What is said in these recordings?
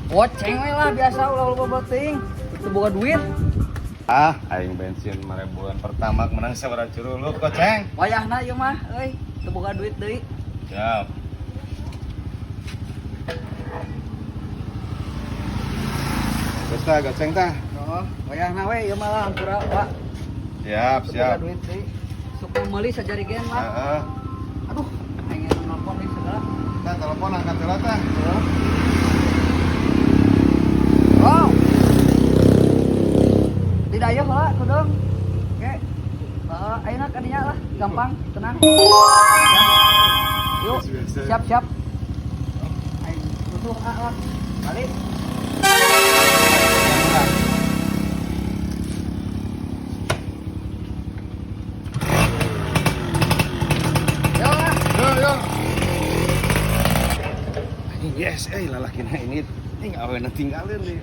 Goceng we lah biasa ulah loba teuing. Teu boga duit. Ah, aing bensin 5 ribuan pertama menang sabaraha curuluk goceng. Wayahna ieu mah euy, teu boga duit deui. Siap. Terus tah goceng tah. Oh, wayahna we ieu mah lah hampura, Pak. Siap, Teu boga siap. duit deui. Sok meuli sajari gen lah. Heeh. Aduh, aing nelpon deui segala. Tah telepon angkat heula tah. Oh. Tidak ayo heula kudung. Oke. Heeh, ayeuna ka dinya lah, gampang, tenang. Ya. Yuk, siap siap. Aing butuh ah lah. Balik. Yo lah. Yo yo. Anjing yes, eh lalakina ini ting awena tinggalin deh.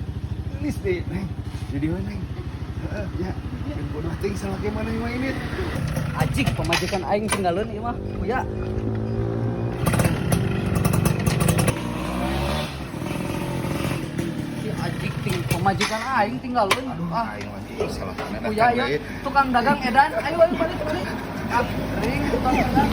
Gelis deh, neng. Jadi we neng. Heeh, ya. Kan bodoh ting salaki mana mah ini. Ajik pamajikan aing tinggalin ieu mah. Kuya. Si Ajik ting pamajikan aing tinggalin. Aduh, Ah, aing mah ih salah mana kuya ya. Tukang dagang edan. Ayo ayo balik balik. Ah, ring tukang dagang.